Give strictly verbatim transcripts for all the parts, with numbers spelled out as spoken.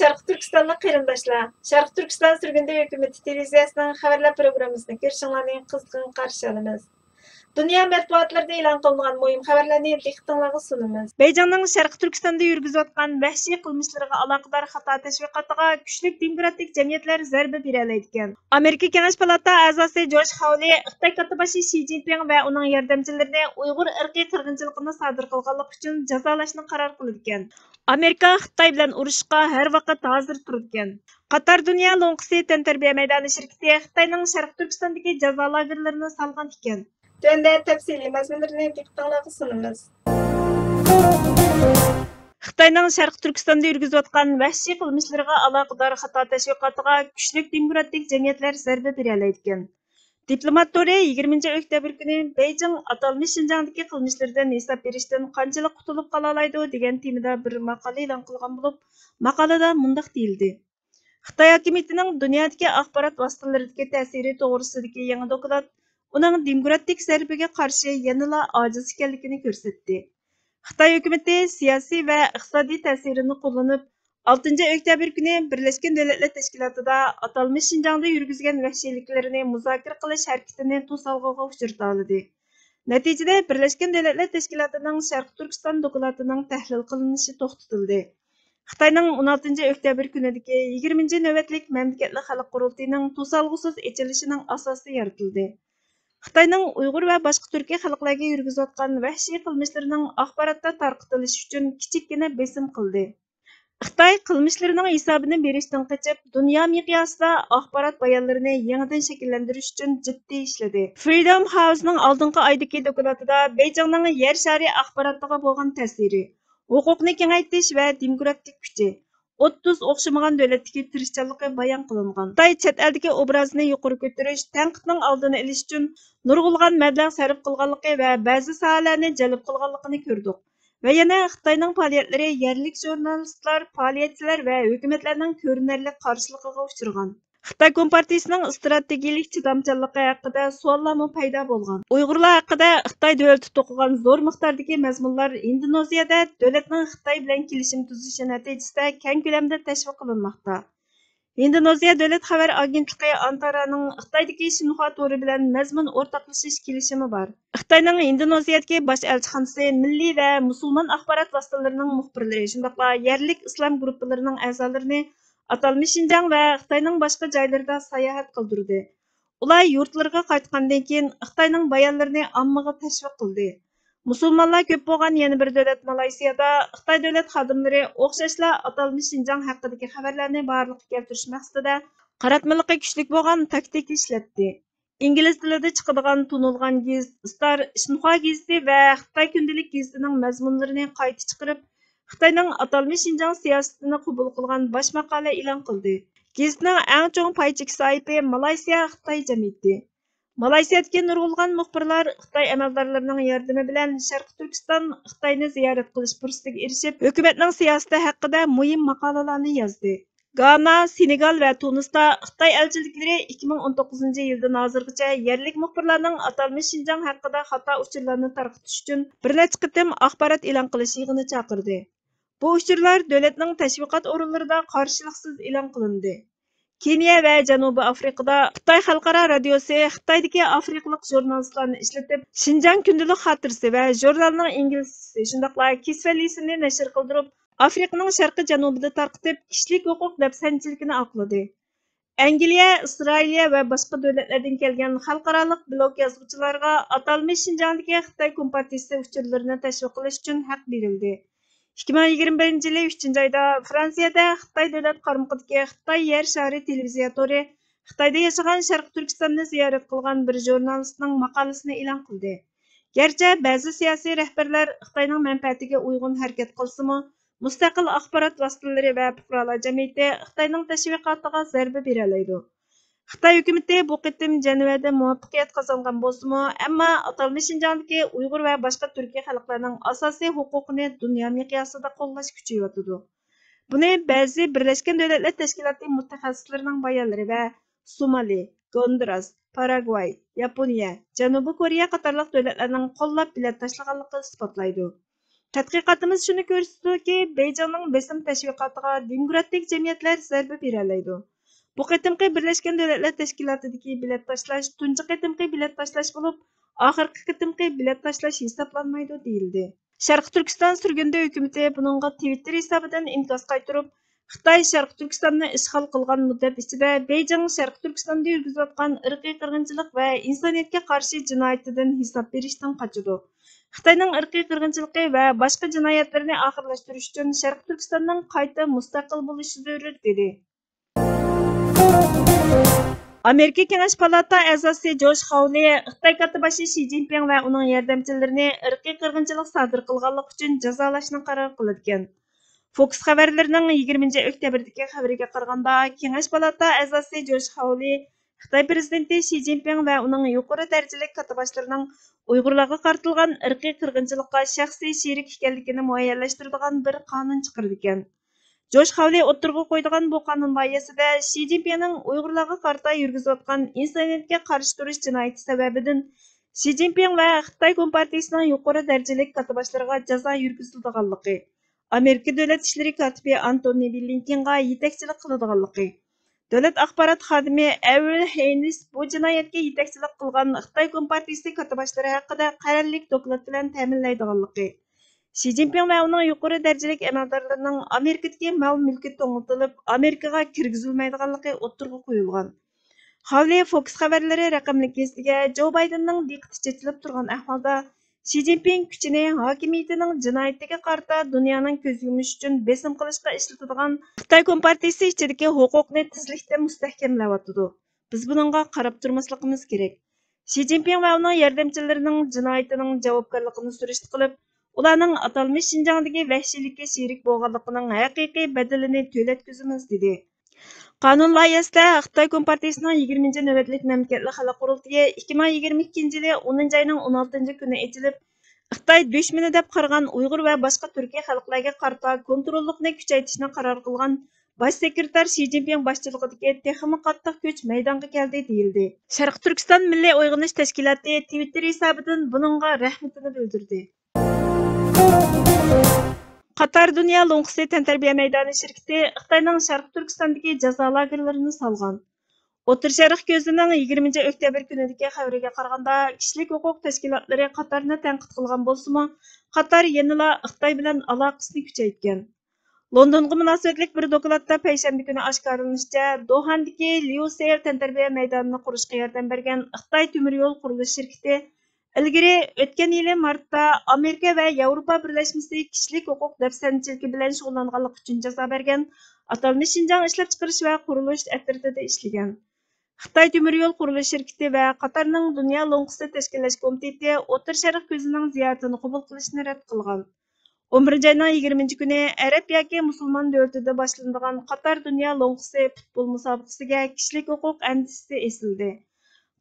شەرقىي تۈركىستانلىق قېرىنداشلار، شەرقىي تۈركىستان سۈرگۈندە ھۆكۈمىتى تېلېۋىزىيەسىنىڭ خەۋەرلەر پروگراممىسىنى كۆرۈشۈڭلارنى قىزغىن قارشى ئالىمىز. دۇنيا مەتبۇئاتلىرىدا ئېلان قىلىنغان مۇھىم خەۋەرلەرنى دىققىتىڭلارغا سۇنىمىز. بېيجىڭنىڭ شەرقىي تۈركىستاندا يۈرگۈزۈۋاتقان ۋەھشىي قىلمىشلىرىغا ئالاقىدار خاتا تەشۋىقاتىغا كۈچلۈك دېموكراتىك جەمئىيەتلەر زەربە بېرەلەيدىكەن. ئامېرىكا كېڭەش پالاتا ئەزاسى جورج خاۋلى خىتاي كاتتىباشى شى جىنپىڭ ۋە ئۇنىڭ ياردەمچىلىرىنى ئۇيغۇر ئىرقىي قىرغىنچىلىقىنى سادىر قىلغانلىقى ئۈچۈن جازالاشنى قارار قىلىدىكەن. ئامېرىكا خىتاي بىلەن ئۇرۇشۇشقا ھەر ۋاقىت ھازىر تۇرىدىكەن. قاتار دۇنيا لوڭقىسى تەنتەربىيە مەيدانى شىركىتى خىتاينىڭ شەرقىي تۈركىستاندىكى جازا لاگېرلىرىنى سالغان ئىكەن. تۆۋەندە تەپسىلىي مەزمۇنلىرىنى دىققىتىڭلارغا سۇنىمىز. خىتاينىڭ شەرقىي تۈركىستاندا يۈرگۈزۈۋاتقان ۋەھشىي قىلمىشلىرىغا ئالاقىدار خاتا تەشۋىقاتىغا كۈچلۈك دېموكراتىك جەمئىيەتلەر زەربە بېرەلەيدىكەن. دىپلومات تورى يىگىرمىنچى ئۆكتەبىر كۈنى بېيجىڭ ئاتالمىش شىنجاڭدىكى قىلمىشلىرىدىن ھېساب بېرىشتىن قانچىلىك قۇتۇلۇپ قالالايدۇ دېگەن تېمىدا بىر ماقالە ئېلان قىلغان بولۇپ، ماقالىدە مۇنداق دېيىلدى: خىتاي ھاكىمىيىتىنىڭ دۇنيادىكى ئاخبارات ۋاسىتىلىرىدىكى تەسىرى توغرىسىدىكى يېڭى دوكلات ئۇنىڭ دېموكراتىك زەربىگە قارشى يەنىلا ئاجىز ئىكەنلىكىنى كۆرسەتتى. خىتاي ھۆكۈمىتى سىياسىي ۋە ئىقتىسادىي تەسىرىنى قوللىنىپ، ئالتىنچى ئۆكتەبىر كۈنى بىرلەشكەن دۆلەتلەر تەشكىلاتىدا ئاتالمىش شىنجاڭدا يۈرگۈزگەن ۋەھشىيلىكلىرىنى مۇزاكىرە قىلىش ھەرىكىتىنى توسالغۇغا ئۇچرىتالىدى. نەتىجىدە، بىرلەشكەن دۆلەتلەر تەشكىلاتىنىڭ شەرقىي تۈركىستان دوكلاتىنىڭ تەھلىل قىلىنىشى توختىتىلدى. خىتاينىڭ ئون ئالتىنچى ئۆكتەبىر كۈنىدىكى يىگىرمىنچى نۆۋەتلىك مەملىكەتلىك خەلق قۇرۇلتىيىنىڭ توسالغۇسىز ئېچىلىشىنىڭ ئاساسى يارىتىلدى. خىتاينىڭ ئۇيغۇر ۋە باشقا تۈركىي خەلقلەرگە يۈرگۈزۈۋاتقان ۋەھشىي قىلمىشلىرىنىڭ ئاخباراتتا تارقىتىلىشى ئۈچۈن كىچىككىنە بېسىم قىلدى. خىتاي قىلمىشلىرىنىڭ ھېسابىنى بېرىشتىن قېچىپ، دۇنيا مىقياسىدا ئاخبارات بايانلىرىنى يېڭىدىن شەكىللەندۈرۈش ئۈچۈن جىددىي ئىشلىدى. فرىدوم ھاۋسنىڭ ئالدىنقى ئايدىكى دوكلاتىدا بېيجىڭنىڭ يەر شارى ئاخباراتىغا بولغان تەسىرى، ھوقۇقنى كېڭەيتىش ۋە دېموكراتىك كۈچى، ئوتتۇز ئوخشىمىغان دۆلەتتىكى تىرىشچانلىقى بايان قىلىنغان. خىتاي چەت ئەلدىكى ئوبرازىنى يۇقىرى كۆتۈرۈش، تەنقىدنىڭ ئالدىنى ئېلىش ئۈچۈن نۇرغۇنلىغان مەبلەغ سەرپ قىلغانلىقى ۋە بەزى ساھەلەرنى جەلپ قىلغانلىقىنى كۆردۇق. ۋە يەنە خىتاينىڭ پائالىيەتلىرى يەرلىك ژۇرنالىستلار، پائالىيەتچىلەر ۋە ھۆكۈمەتلەرنىڭ كۆرۈنەرلىك قارشىلىقىغا ئۇچرىغان. خىتاي كومپارتىيىسىنىڭ ئىستراتېگىيىلىك چىدامچانلىقى ھەققىدە سوئاللارمۇ پەيدا بولغان. ئۇيغۇرلار ھەققىدە خىتاي دۆلىتى توقۇغان زور مىقداردىكى مەزمۇنلار ئىندونېزىيەدە دۆلەتنىڭ خىتاي بىلەن كېلىشىم تۈزۈشى نەتىجىسىدە كەڭ كۆلەمدە تەشۋىق قىلىنماقتا. ھىندونېزىيە دۆلەت خەۋەر ئاگېنتلىقى ئانتارانىڭ خىتايدىكى شىنخۇا تورى بىلەن مەزمۇن ئورتاقلىشىش كېلىشىمى بار. خىتاينىڭ ھىندونېزىيەدىكى باش ئەلچىخانىسى مىللىي ۋە مۇسۇلمان ئاخبارات ۋاسىتىلىرىنىڭ مۇخبىرلىرى، شۇنداقلا يەرلىك ئىسلام گۇرۇپپىلىرىنىڭ ئەزالىرىنى ئاتالمىش شىنجاڭ ۋە خىتاينىڭ باشقا جايلىرىدا ساياھەت قىلدۇردى. ئۇلار يۇرتلىرىغا قايتقاندىن كېيىن، خىتاينىڭ بايانلىرىنى ئاممىغا تەشۋىق قىلدى. مۇسۇلمانلار كۆپ بولغان يەنە بىر دۆلەت مالايسىيادا خىتاي دۆلەت خادىملىرى ئوخشاشلا ئاتالمىش شىنجاڭ ھەققىدىكى خەۋەرلەرنى بارلىققا كەلتۈرۈش مەقسىتىدە قاراتمىلىقى كۈچلۈك بولغان تاكتىكا ئىشلەتتى. ئىنگلىز تىلىدا چىقىدىغان تونۇلغان گېزىت ستار، شىنخۇا گېزىتى ۋە خىتاي كۈندىلىك گېزىتىنىڭ مەزمۇنلىرىنى قايتا چىقىرىپ، خىتاينىڭ ئاتالمىش شىنجاڭ سىياسىتىنى قوبۇل قىلغان باش ماقالە ئېلان قىلدى. گېزىتنىڭ ئەڭ چوڭ پاي چېكىش ساھىبى مالايسىيا خىتاي جەمئىيىتى. مالايسىيادىكى نۇرغۇنلىغان مۇخبىرلار خىتاي ئەمەلدارلىرىنىڭ ياردىمى بىلەن شەرقىي تۈركىستان خىتاينى زىيارەت قىلىش پۇرسىتىگە ئېرىشىپ، ھۆكۈمەتنىڭ سىياسىتى ھەققىدە مۇھىم ماقالىلارنى يازدى. گانا، سېنېگال ۋە تۇنىستا خىتاي ئەلچىلىكلىرى ئىككى مىڭ ئون توققۇزىنچى يىلدىن ھازىرغىچە يەرلىك مۇخبىرلارنىڭ ئاتالمىش شىنجاڭ ھەققىدە خاتا ئۇچۇرلارنى تارقىتىش ئۈچۈن بىر نەچچە قېتىم ئاخبارات ئېلان قىلىش يىغىنى چاقىردى. بۇ ئۇچۇرلار دۆلەتنىڭ تەشۋىقات ئورۇنلىرىدا قارشىلىقسىز ئېلان قىلىندى. كېنىيە ۋە جەنۇبىي ئافرىقىدا خىتاي خەلقئارا رادىيوسى خىتايدىكى ئافرىقىلىق ژۇرنالىستلارنى ئىشلىتىپ، شىنجاڭ كۈندىلىك خاتىرىسى ۋە ژۇرنالنىڭ ئىنگلىزچىسى، شۇنداقلا كىسۋەلىسىنى نەشر قىلدۇرۇپ، ئافرىقىنىڭ شەرقىي جەنۇبىدا تارقىتىپ، كىشىلىك ھوقۇق دەپسەندىچىلىكىنى ئاقلىدى. ئەنگلىيە، ئىسرائىلىيە ۋە باشقا دۆلەتلەردىن كەلگەن خەلقئارالىق بىلوگ يازغۇچىلارغا ئاتالمىش شىنجاڭدىكى خىتاي كومپارتىيىسى ئۇچۇرلىرىنى تەشۋىق قىلىش ئۈچۈن ھەق بېرىلدى. ئىككى مىڭ يىگىرمە بىرىنچى يىلى ئۈچىنچى ئايدا فرانسىيەدە خىتاي دۆلەت قارمىقىدىكى خىتاي يەر شارى تېلېۋىزىيە تورى خىتايدا ياشىغان شەرقىي تۈركىستاننى زىيارەت قىلغان بىر ژۇرنالىستنىڭ ماقالىسىنى ئېلان قىلدى. گەرچە بەزى سىياسىي رەھبەرلەر خىتاينىڭ مەنپەئەتىگە ئۇيغۇن ھەرىكەت قىلسىمۇ، مۇستەقىل ئاخبارات ۋاسىتىلىرى ۋە پۇقرالار جەمئىيىتى خىتاينىڭ تەشۋىقاتىغا زەربە بېرەلەيدۇ. خىتاي ھۆكۈمىتى بۇ قېتىم جەنۋەدە مۇۋەپپەقىيەت قازانغان بولسىمۇ، ئەمما ئاتالمىش شىنجاڭدىكى ئۇيغۇر ۋە باشقا تۈركىي خەلقلەرنىڭ ئاساسىي ھوقۇقىنى دۇنيا مىقياسىدا قوللاش كۈچىيىۋاتىدۇ. بۇنى بەزى بىرلەشكەن دۆلەتلەر تەشكىلاتى مۇتەخەسسىسلىرىنىڭ بايانلىرى ۋە سومالى، گوندۇراس، پاراگۋاي، ياپونىيە، جەنۇبىي كورېيە قاتارلىق دۆلەتلەرنىڭ قوللاپ بېلەت تاشلىغانلىقى ئىسپاتلايدۇ. تەتقىقاتىمىز شۇنى كۆرسىتىدۇكى، بېيجىڭنىڭ بېسىم تەشۋىقاتىغا دېموكراتىك جەمئىيەتلەر زەربە بېرەلەيدۇ. بۇ قېتىمقى بىرلەشكەن دۆلەتلەر تەشكىلاتىدىكى بېلەت تاشلاش تۇنجى قېتىمقى بېلەت تاشلاش بولۇپ، ئاخىرقى قېتىمقى بېلەت تاشلاش ھېسابلانمايدۇ، دېيىلدى. شەرقىي تۈركىستان سۈرگۈندە ھۆكۈمىتى بۇنىڭغا تىۋىتتېر ھېسابىدىن ئىنكاس قايتۇرۇپ، خىتاي شەرقىي تۈركىستاننى ئىشغال قىلغان مۇددەت ئىچىدە بېيجىڭ شەرقىي تۈركىستاندا يۈرگۈزۈۋاتقان ئىرقىي قىرغىنچىلىق ۋە ئىنسانىيەتكە قارشى جىنايىتىدىن ھېساب بېرىشتىن قاچىدۇ. خىتاينىڭ ئىرقىي قىرغىنچىلىقى ۋە باشقا جىنايەتلىرىنى ئاخىرلاشتۇرۇش ئۈچۈن شەرقىي تۈركىستاننىڭ قايتا مۇستەقىل بولۇشى زۆرۈر، دېدى. ئامېرىكا كېڭەش پالاتا ئەزاسى جوش خاۋلى خىتاي كاتتىباشى شى جىنپىڭ ۋە ئۇنىڭ ياردەمچىلىرىنى ئىرقىي قىرغىنچىلىق سادىر قىلغانلىقى ئۈچۈن جازالاشنى قارار قىلىدىكەن. فوكس خەۋەرلىرىنىڭ يىگىرمىنچى ئۆكتەبىردىكى خەۋىرىگە قارىغاندا، كېڭەش پالاتا ئەزاسى جوش خاۋلى خىتاي پىرېزىدېنتى شى جىنپىڭ ۋە ئۇنىڭ يۇقىرى دەرىجىلىك كاتتىباشلىرىنىڭ ئۇيغۇرلارغا قارىتىلغان ئىرقىي قىرغىنچىلىققا شەخسىي شېرىك ئىكەنلىكىنى مۇئەييەنلەشتۈرىدىغان بىر قانۇن چىقىرىدىكەن. جوش خاۋلى ئوتتۇرىغا قويىدىغان بۇ قانۇن لايىھەسىدە شى جىنپىڭنىڭ ئۇيغۇرلارغا قارىتا يۈرگۈزۈۋاتقان ئىنسانىيەتكە قارشى تۇرۇش جىنايىتى سەۋەبىدىن شى جىنپىڭ ۋە خىتاي كومپارتىيىسىنىڭ يۇقىرى دەرىجىلىك كاتتىباشلىرىغا جازا يۈرگۈزۈلىدىغانلىقى، ئامېرىكا دۆلەت ئىشلىرى كاتىپى ئانتونى بلىنكېنغا يېتەكچىلىك قىلىدىغانلىقى، دۆلەت ئاخبارات خادىمى ئەۋىل ھېينىس بۇ جىنايەتكە يېتەكچىلىك قىلغان خىتاي كومپارتىيىسى كاتتىباشلىرى ھەققىدە قەرەللىك دوكلات بىلەن تەمىنلەيدىغانلىقى، شى جىنپىڭ ۋە ئۇنىڭ يۇقىرى دەرىجىلىك ئەمەلدارلىرىنىڭ ئامېرىكىدىكى مال-مۈلكى توڭلىتىلىپ، ئامېرىكىغا كىرگۈزۈلمەيدىغانلىقى ئوتتۇرىغا قويۇلغان. خاۋلى فوكس خەۋەرلىرى رەقەملىك گېزىتىگە جو بايدېننىڭ دىققىتى چېچىلىپ تۇرغان ئەھۋالدا، شى جىنپىڭ كۈچىنى ھاكىمىيىتىنىڭ جىنايىتىگە قارىتا دۇنيانىڭ كۆز يۇمۇش ئۈچۈن بېسىم قىلىشقا ئىشلىتىدىغان خىتاي كومپارتىيىسى ئىچىدىكى ھوقۇقنى تېزلىكتە مۇستەھكەملەۋاتىدۇ. بىز بۇنىڭغا قاراپ تۇرماسلىقىمىز كېرەك. شى جىنپىڭ ۋە ئۇنىڭ ياردەمچىلىرىنىڭ جىنايىتىنىڭ جاۋابكارلىقىنى سۈرۈشتە قىلىپ، ئۇلارنىڭ ئاتالمىش شىنجاڭدىكى ۋەھشىيلىككە شېرىك بولغانلىقىنىڭ ھەقىقىي بەدىلىنى تۆلەتكۈزىمىز، دېدى. قانۇن لايىھەسىدە خىتاي كومپارتىيىسىنىڭ يىگىرمىنچى نۆۋەتلىك مەملىكەتلىك خەلق قۇرۇلتىيى ئىككى مىڭ يىگىرمە ئىككىنچى يىلى ئونىنچى ئاينىڭ ئون ئالتىنچى كۈنى ئېچىلىپ، خىتاي دۈشمىنى دەپ قارىغان ئۇيغۇر ۋە باشقا تۈركىي خەلقلەرگە قارىتا كونتروللۇقنى كۈچەيتىشنى قارار قىلغان باش سېكرېتار شى جىنپىڭ باشچىلىقىدىكى تېخىمۇ قاتتىق كۈچ مەيدانغا كەلدى، دېيىلدى. شەرقىي تۈركىستان مىللىي ئويغىنىش تەشكىلاتى تىۋىتتېر ھېسابىدىن بۇنىڭغا رەھمىتىنى بىلدۈردى. قاتار دۇنيا لوڭقىسى تەنتەربىيە مەيدانى شىركىتى خىتاينىڭ شەرقىي تۈركىستاندىكى جازا لاگېرلىرىنى سالغان. ئوتتۇرا شەرق كۆزىتىنىڭ يىگىرمىنچى ئۆكتەبىر كۈنىدىكى خەۋىرىگە قارىغاندا، كىشىلىك ھوقۇق تەشكىلاتلىرى قاتارنى تەنقىد قىلغان بولسىمۇ، قاتار يەنىلا خىتاي بىلەن ئالاقىسىنى كۈچەيتكەن. لوندونغا مۇناسىۋەتلىك بىر دوكلاتتا پەيشەنبە كۈنى ئاشكارىلىنىشىچە، دوھاندىكى ليۇسېل تەنتەربىيە مەيدانىنى قۇرۇشقا ياردەم بەرگەن خىتاي تۆمۈر يول قۇرۇلۇش شىركىتى ئىلگىرى ئۆتكەن يىلى مارتتا ئامېرىكا ۋە ياۋروپا بىرلەشمىسى كىشىلىك ھوقۇق دەپسەندىچىلىكى بىلەن شۇغۇللانغانلىقى ئۈچۈن جازا بەرگەن ئاتالمىش شىنجاڭ ئىشلەپچىقىرىش ۋە قۇرۇلۇش ئەترىتىدە ئىشلىگەن. خىتاي تۆمۈر يول قۇرۇلۇش شىركىتى ۋە قاتارنىڭ دۇنيا لوڭقىسى تەشكىللەش كومىتېتى ئوتتۇرا شەرق كۆزىنىڭ زىيارىتىنى قوبۇل قىلىشنى رەت قىلغان. ئون بىرىنچى ئاينىڭ يىگىرمىنچى كۈنى ئەرەب ياكى مۇسۇلمان دۆلىتىدە باشلىنىدىغان قاتار دۇنيا لوڭقىسى پۇتبول مۇسابىقىسىگە كىشىلىك ھوقۇق ئەندىزىسى ئېسىلدى.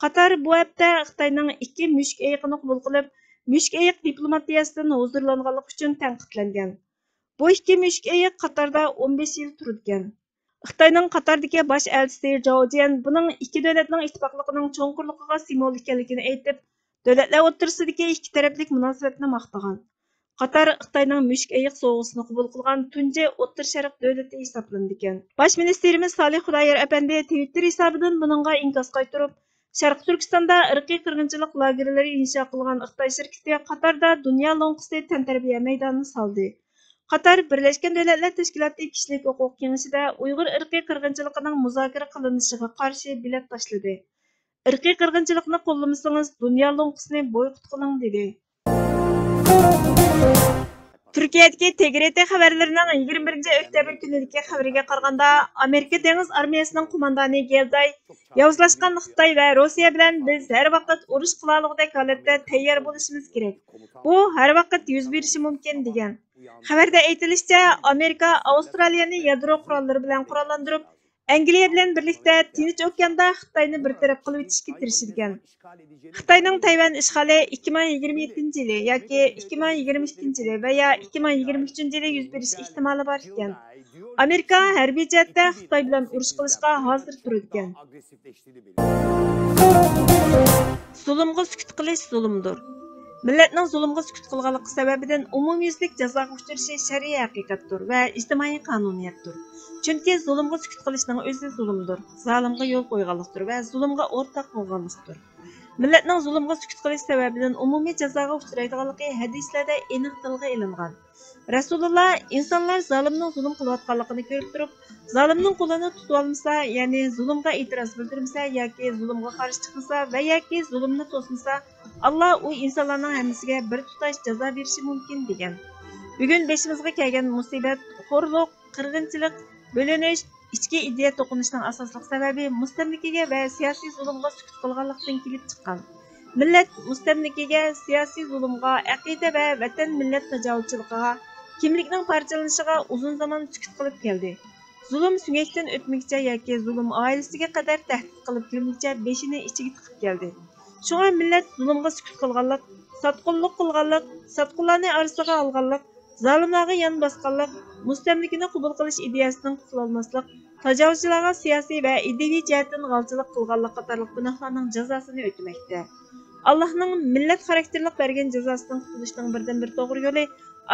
قاتار بۇ ھەپتە خىتاينىڭ ئىككى مۈشۈك ئېيىقىنى قوبۇل قىلىپ، مۈشۈك ئېيىق دىپلوماتىيەسىدىن ھۇزۇرلانغانلىقى ئۈچۈن تەنقىدلەنگەن. بۇ ئىككى مۈشۈك ئېيىق قاتاردا ئون بەش يىل تۇرىدىكەن. خىتاينىڭ قاتاردىكى باش ئەلچىسى جاۋ جيەن بۇنىڭ ئىككى دۆلەتنىڭ ئىتتىپاقلىقىنىڭ چوڭقۇرلۇقىغا سىمۋول ئىكەنلىكىنى ئېيتىپ، دۆلەتلەر ئوتتۇرىسىدىكى ئىككى تەرەپلىك مۇناسىۋەتنى ماختىغان. قاتار خىتاينىڭ مۈشۈك ئېيىق سوۋغىسىنى قوبۇل قىلغان تۇنجى ئوتتۇرا شەرق دۆلىتى ھېسابلىنىدىكەن. باش مىنىستىرىمىز سالىھ خۇدايار ئەپەندى تىۋىتتېر ھېسابىدىن بۇنىڭغا ئىنكاس قايتۇرۇپ، شەرقىي تۈركىستاندا ئىرقىي قىرغىنچىلىق لاگېرلىرى ئىنشا قىلغان خىتاي شىركىتى قاتاردا دۇنيا لوڭقىسى تەنتەربىيە مەيدانىنى سالدى. قاتار بىرلەشكەن دۆلەتلەر تەشكىلاتى كىشىلىك ھوقۇق كېڭىشىدە ئۇيغۇر ئىرقىي قىرغىنچىلىقىنىڭ مۇزاكىرە قىلىنىشىغا قارشى بېلەت تاشلىدى. ئىرقىي قىرغىنچىلىقنى قوللىمىسىڭىز، دۇنيا لوڭقىسىنى بويكوت قىلىڭ، دېدى. تۈركىيەدىكى تې گىر تې خەۋەرلىرىنىڭ يىگىرمە بىرىنچى ئۆكتەبىر كۈنىدىكى خەۋىرىگە قارىغاندا، ئامېرىكا دېڭىز ئارمىيەسىنىڭ قوماندانى گېلداي ياۋۇزلاشقان خىتاي ۋە روسىيە بىلەن بىز ھەر ۋاقىت ئۇرۇش قىلالىغۇدەك ھالەتتە تەييار بولۇشىمىز كېرەك. بۇ ھەر ۋاقىت يۈز بېرىشى مۇمكىن، دېگەن. خەۋەردە ئېيتىلىشىچە، ئامېرىكا ئاۋسترالىيەنى يادرو قوراللىرى بىلەن قوراللاندۇرۇپ، ئەنگلىيە بىلەن بىرلىكتە تىنچ ئوكياندا خىتاينى بىر تەرەپ قىلىۋېتىشكە تىرىشىدىكەن. خىتاينىڭ تەيۋەن ئىشغالى ئىككى مىڭ يىگىرمە يەتتىنچى يىلى ياكى ئىككى مىڭ يىگىرمە ئىككىنچى يىلى ۋە يا ئىككى مىڭ يىگىرمە ئۈچىنچى يىلى يۈز بېرىش ئېھتىمالى بار ئىكەن. ئامېرىكا ھەربىي جەھەتتە خىتاي بىلەن ئۇرۇش قىلىشقا ھازىر تۇرىدىكەن. زۇلۇمغا سۈكۈت قىلىش زۇلۇمدۇر. مىللەتنىڭ زۇلۇمغا سۈكۈت قىلغانلىقى سەۋەبىدىن ئومۇميۈزلۈك جازاغا ئۇچرىشى شەرئىي ھەقىقەتتۇر ۋە ئىجتىمائىي قانۇنىيەتتۇر. چۈنكى زۇلۇمغا سۈكۈت قىلىشنىڭ ئۆزى زۇلۇمدۇر، زالىمغا يول قويغانلىقتۇر ۋە زۇلۇمغا ئورتاق بولغانلىقتۇر. مىللەتنىڭ زۇلۇمغا سۈكۈت قىلىش سەۋەبىدىن ئومۇمىي جازاغا ئۇچرايدىغانلىقى ھەدىسلەردە ئېنىق تىلغا ئېلىنغان. رەسۇلۇللا، ئىنسانلار زالىمنىڭ زۇلۇم قىلىۋاتقانلىقىنى كۆرۈپ تۇرۇپ، زالىمنىڭ قولىنى تۇتۇۋالمىسا، يەنى زۇلۇمغا ئېتىراز بىلدۈرمىسە ياكى زۇلۇمغا قارشى چىقمىسا ۋە ياكى زۇلۇمنى توسمىسا، ئاللا ئۇ ئىنسانلارنىڭ ھەممىسىگە بىر تۇتاش جازا بېرىشى مۇمكىن، دېگەن. بۈگۈن بېشىمىزغا كەلگەن مۇسىبەت، خورلۇق، قىرغىنچىلىق، بۆلۈنۈش، ئىچكى ئىدىيە توقۇنۇشنىڭ ئاساسلىق سەۋەبى مۇستەملىكىگە ۋە سىياسىي زۇلۇمغا سۈكۈت قىلغانلىقتىن كېلىپ چىققان. مىللەت مۇستەملىكىگە، سىياسىي زۇلۇمغا، ئەقىدە ۋە ۋەتەن مىللەت تاجاۋۇزچىلىقىغا، كىملىكنىڭ پارچىلىنىشىغا ئۇزۇن زامان سۈكۈت قىلىپ كەلدى. زۇلۇم سۆڭەكتىن ئۆتمىگۈچە ياكى زۇلۇم ئائىلىسىگە قەدەر تەھدىت قىلىپ كەلگۈچە بېشىنى ئىچىگە تىقىپ كەلدى. شۇڭا مىللەت زۇلۇمغا سۈكۈت قىلغانلىق، ساتقۇنلۇق قىلغانلىق، ساتقۇنلارنى ئارىسىغا ئالغانلىق، زالىملارغا يان باسقانلىق، مۇستەملىكىنى قوبۇل قىلىش ئىدىيەسىنىڭ قۇتۇلالماسلىق، تاجاۋۇزچىلارغا سىياسىي ۋە ئىدىيىۋى جەھەتتىن غالچىلىق قىلغانلىق قاتارلىق گۇناھلارنىڭ جازاسىنى ئۆتىمەكتە. ئاللاھنىڭ مىللەت خاراكتېرلىق بەرگەن جازاسىدىن قۇتۇلۇشنىڭ بىردىنبىر توغرا يولى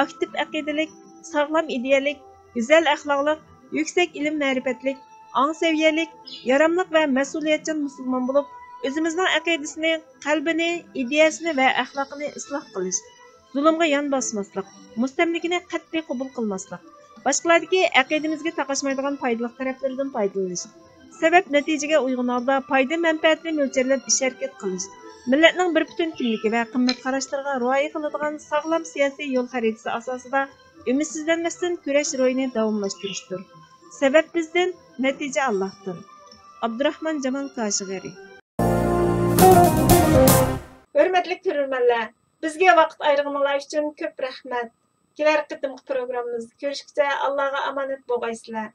ئاكتىپ ئەقىدىلىك، ساغلام ئىدىيەلىك، گۈزەل ئەخلاقلىق، يۈكسەك ئىلىم-مەرىپەتلىك، ئاڭ سەۋىيەلىك، ياراملىق ۋە مەسئۇلىيەتچان مۇسۇلمان بولۇپ، ئۆزىمىزنىڭ ئەقىدىسىنى، قەلبىنى، ئىدىيەسىنى ۋە ئەخلاقىنى ئىسلاھ قىلىش، زۇلۇمغا يان باسماسلىق، مۇستەملىكىنى قەتئىي قوبۇل قىلماسلىق، باشقىلاردىكى ئەقىدىمىزگە تاقاشمايدىغان پايدىلىق تەرەپلىرىدىن پايدىلىنىش، سەۋەب نەتىجىگە ئۇيغۇن ھالدا پايدا مەنپەئەتنى مۆلچەرلەپ ئىش ھەرىكەت قىلىش، مىللەتنىڭ بىر پۈتۈن كىملىكى ۋە قىممەت قاراشلىرىغا رىئايە قىلىدىغان ساغلام سىياسىي يول خەرىتىسى ئاساسىدا ئۈمىدسىزلەنمەستىن كۈرەش روھىنى داۋاملاشتۇرۇشتۇر. سەۋەب بىزدىن، نەتىجە ئاللاھتىن. ئابدۇراخمان جامال كاشغىرى. ھۆرمەتلىك كۆرۈرمەنلەر، بىزگە ۋاقىت ئايرىغىنىڭلار ئۈچۈن كۆپ رەھمەت. كېلەر قېتىمقى پروگراممىمىزدا كۆرۈشكىچە ئاللاغا ئامانەت بولغايسىلەر.